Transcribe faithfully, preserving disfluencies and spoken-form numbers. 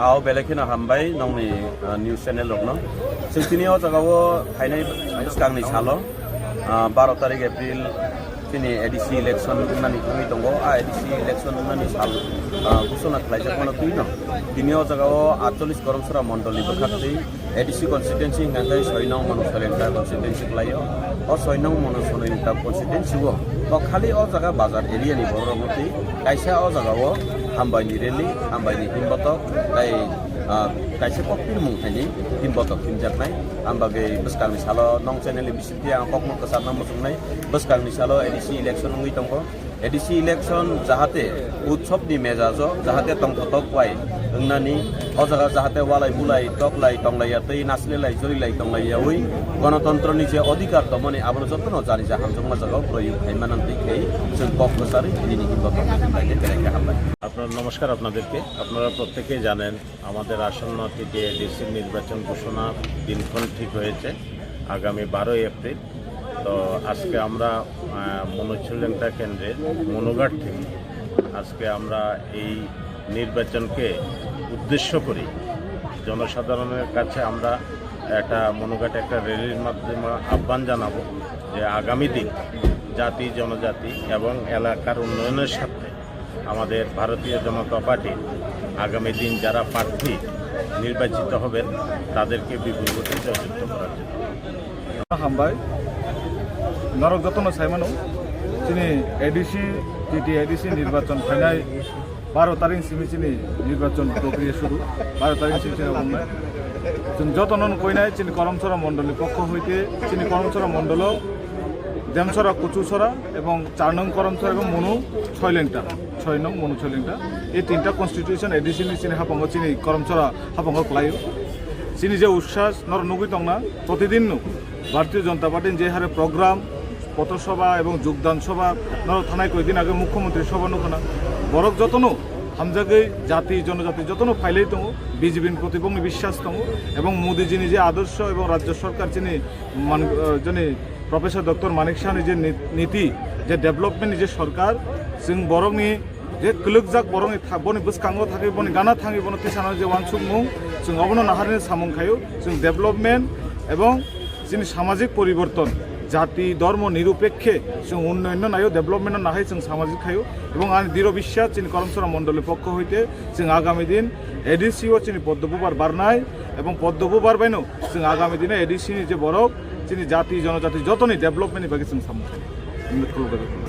Ao belai kheno hambai nongni, ah, news channel rokno. Chwng tini o jagao phainai bwskangni salo, ah, baro tarik April chini A D C election wngnani wngwi tongo. A A D C election wngnani sal, ah, ghosona khlaijakmano twino. Tini o jagao atchollish Koromsora mondolni bwkhaktwi A D C constituency hwnkha khe soi nong Manu Soilengta constituency khlaio. O soi nong Manu Soilengta constituency o, o khali o jaga bazar area ni borok rokno twi kaisa o jaga o hambai ni rally, hambai ni himbotok, tai, ah, kaisa kok tirmung thaini himbotok himjaknai. Ang bagwi bwskang ni salo nong channel ni bisingtwi ang kokno kwcharna muchungnai. Bwskang ni salo A D C election wngwi tongo. A D C election jahate utsob ni mejajo jahate tongthotok bai wngnani, o jaga jahate walai bulai toklai tonglaiya tei naslelai jorilai tonglaiyawi gonotontro ni je odhikar tongmani abono jotono jani ja hamjakma jagao proyog khai manantwi khai chwng kok kwcharwi nini himbo tongthai khe belai khe hambai. আপনার নমস্কার আপনাদেরকে। আপনারা প্রত্যেকেই জানেন আমাদের আসন্ন তৃতীয় এডিসি নির্বাচন ঘোষণার দিনক্ষণ ঠিক হয়েছে আগামী বারোই এপ্রিল। তো আজকে আমরা, আহ, মনোজ লেংটা কেন্দ্রের মনুঘাট থেকে আজকে আমরা এই নির্বাচনকে উদ্দেশ্য করি জনসাধারণের কাছে আমরা একটা মনুঘাট একটা র‍্যালির মাধ্যমে আহ্বান জানাবো যে আগামী দিন জাতি, জনজাতি এবং এলাকার উন্নয়নের স্বার্থে আমাদের ভারতীয় জনতা পার্টির আগামী দিন যারা প্রার্থী নির্বাচিত হবেন, তাদেরকে বিপুল ভোটে জয়যুক্ত করার জন্য। Hambai, norok jotono sai mano, chini A D C, T T A D C nirbachon phainai baro tarik simi chini nirbachon prokriya shuru, baro tarik simi chini wngnai. Chwng jotono koinai chini Koromsora mondolni pokho hoite, chini Koromsora mondolo Demsora, Kuchusora ebong char nong Koromsora ebong Monu Soilengta, soi nong Monu Soilengta. Ei tinta constituency A D C ni chini hapango chini Koromsora hapango kwlaio. Chini je ussas norok nugwi tongna, protidin no Bharatiya Janata Party ni je hare program, potho sabha ebong jogdan sabha norok thanai koi din age mukhyamantri sabha nukha na. Borok jotono hamjagwi jati, jonojati jotono phailai tongo, B J P ni proti bongni biswas tongo ebong Modi ji ni je adorsho ebong rajya sarkar chini man, eh, jani Professor Doctor Manik Saha ni je ni-, niti, je development ni je sarkar, chwng borokni je kwlwkjak borokni tha-, boni bwskango thangwi, boni gana thangwi, bono tisana je uansukmung, chwng obono naharni samung khaio, chwng development ebong chini samajik poriborton, jati, dhormo nirupekkhe chwng unnoyonno naio, development no nahai chwng samajik khaio, ebong ani diro biswas chini Koromsora mondolni pokho hoite chwng agami din A D C o chini poddo bubar barnai, ebong poddo bubar baino chwng agami dino A D C ni je borok chini jati, jonojati jotoni development ni bagwi chwng samung khaio.